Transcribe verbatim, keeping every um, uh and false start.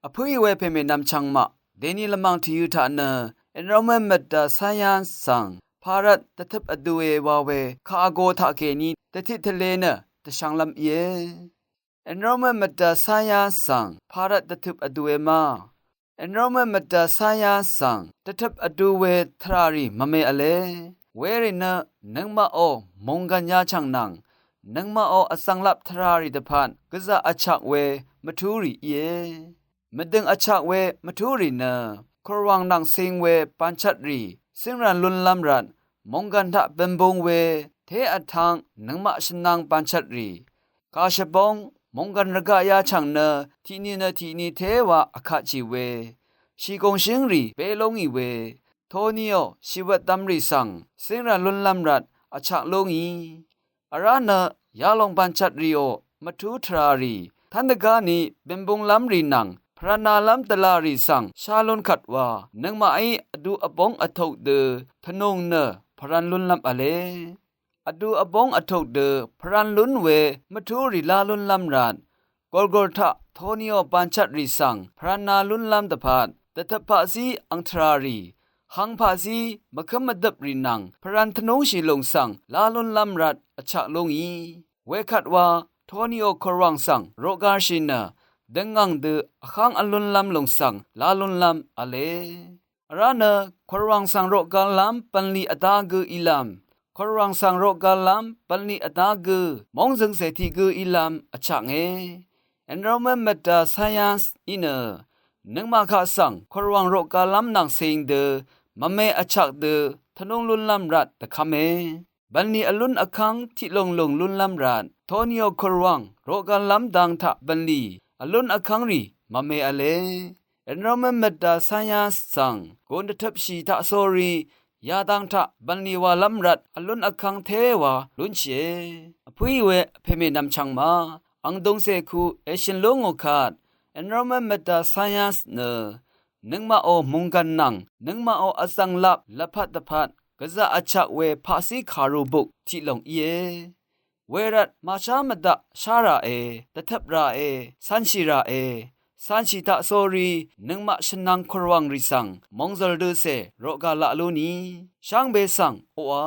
Vpǿì we pèmènvm chvngmaq dèní lvmvng tvyø̄ taq nø environment mvdv̀m science svng parvt dvtøp vdue wa we kàvgo taqkèní dvtit tvle nø dvshvnglv́m íe. Environment mvdv̀m science svng parvt dvtøp vdue ma. Environment mvdv̀m science svng dvtøp vdu we tvràrì mvme v̄le. Werì nø nøngmaqò mònggv̀n yachv̀ng nvng nøngmaqò vzv̀nglap tvràrì dvpvt gvzà vchvk we mvtúrì íe. Mvdøng vchvk we mvtúrì nø kùrwàng nvng cing we banchvtrì cíngrv̄n lúnlv́m rvt mònggv̀n taq bønbung we té vtv̄ng nøngmaq shvnvng banchvtrì kàshvbóng mònggv̀n rvgaq yachv̀ng nø tiqni nø tiqni téwa vkatshì we shìgùng shíngrì bé lóngì we toniò shìwvtdvmrì svng cíngrv̄n lúnlv́m rvt vchvk lúngì. Vrá nø yalòng banchvtrìò mvtú tvràrì tv́n dvgáni bønbunglv́mrì nvng pvrv̄nalv́m dvlàrì svng shá lún kvt wa nøngmaqí vdu vbóng vtuk dø tvnùng nø pvrv̄n lúnlv́m v̄le. Vdu vbóng vtuk dø pvrv̄n lún we mvtúrì lá lúnlv́m rvt gòlgòl taq toniò banchvtrì svng pvrv̄na lúnlv́m dvpvt dvtøp paqzí ang tvràrì hvng paqzí mvkǿm mvdøprì nvng pvrv̄n tvnúngshì lùng svng lá lúnlv́m rvt vchvk lúngì. Wekvt wa toniò kùrwàng svng roqgarshì nø døngngàng dø vháng v̄l lúnlv́m lùng svng lá lúnlv́m v̄le. Vrá nø kùrwàng svng roqgarlv́m bv̀nlì vdá gø ílv́m kùrwàng svng roqgarlv́m bv̀nlì vdá gø móngzøngcè tiq gø ílv́m vchvknge. Environment mvdv̀m science í nø nøngmaq kaq svng kùrwàng roqgarlv́m nvng cing dø mvme vchvk dø tvnúng lúnlv́m rvt dvkv́me. Bv̀nlì vlún vkv́ng tiq lùng lùng lúnlv́m rvt toniò kùrwàng roqgarlv́m dang taq bv̀nlì vlún vkv́ngrì mvme v̄le. Environment mvdv̀m science svng gùn dvtøpshì taq sórí yadang taq bv̀nlì walv́m rvt vlún vkv́ng téwa lúnshìe. Vpǿì we pèmènvm chvngma ang dungcè ku èshø̀n lú ngò kvt environment mvdv̀m science nø nøngmaqò mònggv̀n nvng nøngmaqò vzv̀nglap lvpat dvpvt gvzà vchvk we paqzí kàru buk tiq lòng íe. Wervt màshá mvdaq shá ràe, dvtøp ràe, cv̄nshì ràe, cv̄nshì taq sórí nøngmaq shvnvng kùrwàngrì svng mòngzø̀l døcè roqga laq lú ni shvngbe svng oqà